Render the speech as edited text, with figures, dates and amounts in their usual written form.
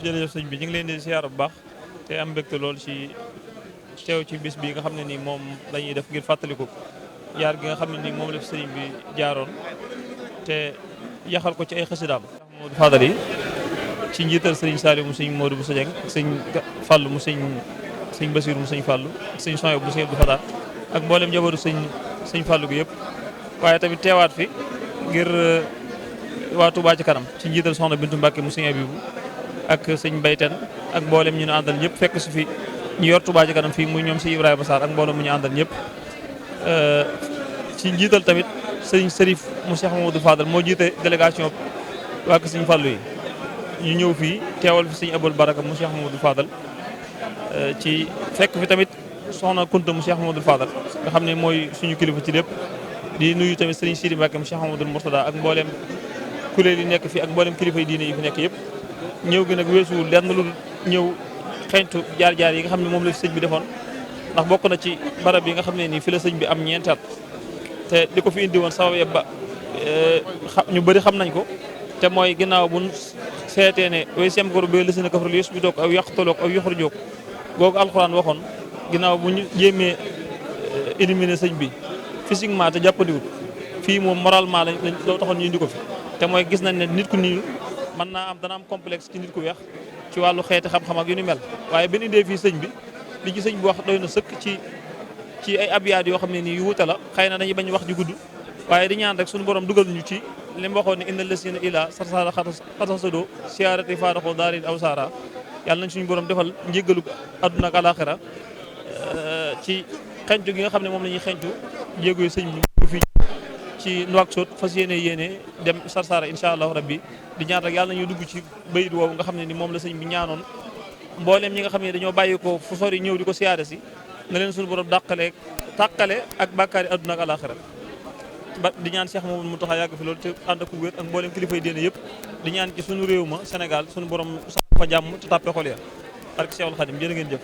jërëjëf sëñ bi ñu ngi leen di siyaar bu baax te am mbégte lool ci teew ci bis bi nga xam ne nii moom lañuy def ngir fàttaliku jaar gi nga xam ne nii moom la fi sëriñ bi jaaroon te yaxal ko ci ay xasidaam Modou Fadal yi ci njiital sëriñ Saliou mu sëñ Modou bu Sadieng ak sëñ Fallou mu sëñ Bassirou mu sëñ Fallou ak sëñ Soye bu sëñ Abdou Fatah ak mboolem jabaru sëñ Fallou gi yëpp waaye tamit teewaat fi ngir waa Touba ci kanam ci njiital soxna Bintu Mbacke mu sëñ Abibou ak sëñ Bayten ak mboolem ñu àndal ñëpp fekk su fi ñu yor Touba ci kanam fii muy ñoom si Ibrahima Sarr ak mboolem mu ñu àndal ñëpp ci njiital tamit sëñ Serif mu Cheikh Mamadou Fadal moo jiite délégation waa kër sëñ Fallou yi ñu ñëw fii teewal fi sëñ Aboul Baraka mu Cheikh Mamadou Fadal ci fekk fi tamit soxna Kunta mu Cheikh Mamadou Fadal nga xam ne mooy suñu kilifa ci lépp di nuyu tamit sëriñ Sidi Mbacke mu Cheikh Mamadou Mourtada ak mboolem kuréel yi nekk fi ak mboolem kilifa yi diine yi fi nekk yëpp ñëw gi nag weesuwul lenn lu ñëw xeeñtu jaar-jaar yi nga xam ne moom la fi sëñ bi defoon ndax bokk na ci barab yi nga xam ne nii fi la sëñ bi am ñeenti at te li ko fi indi woon sabab yëpp ba ñu bëri xam nañ ko te mooy ginnaaw bu seetee ne way sem goro ba lësi na kafral yos bi toog aw yàqtaloog aw yoxru jóg googu alxuraan waxoon ginnaaw bu ñu jéemee éliminer sëñ bi physiquement te jàppandiwut fii moom moralement lañ loo taxoon ñu indi ko fi te mooy gis nañ ne nit ku nii mën naa am dana am complexe ci nit ku weex ci wàllu xeeti xam-xam ak yu ni mel waaye benn indee fii sëñ bi li ci sëñ bi wax doy na sëkk ci ay abyaat yoo xam ne nii yu wuute la xëy na dañuy bañ wax ji gudd waaye di ñaan rek suñu borom dugal ñu ci li mu waxoon ne inna lasina ila sarsara xatasado siyaarati faaraxo daarin aw saara yàlla nañ suñu borom defal njéggalu àdduna ak alaxira ci xencu gi nga xam ne moom la ñuy xencu jéego yi sëñ bi fii ci Nouakchott fas yéene dem sarsara incha allahu rabbi di ñaan rek yàlla nañu dugg ci bayit woowu nga xam ne ni moom la sëñ bi ñaanoon mbooleem ñi nga xam ne dañoo bàyyi ko fu sori ñëw di ko siyaare si na leen suñu borom tàqale ak bàkkaari àdduna ak alaxira ba di ñaan Cheikh Mamadou Mountakha yàgg fi loolu te ànd ak wér ak mboolem kilifay diine yëpp di ñaan ci suñu réew ma Sénégal suñu borom sax fa jàmm te tàppe xol ya barke Cheikhul Khadim jërë ngeen jëf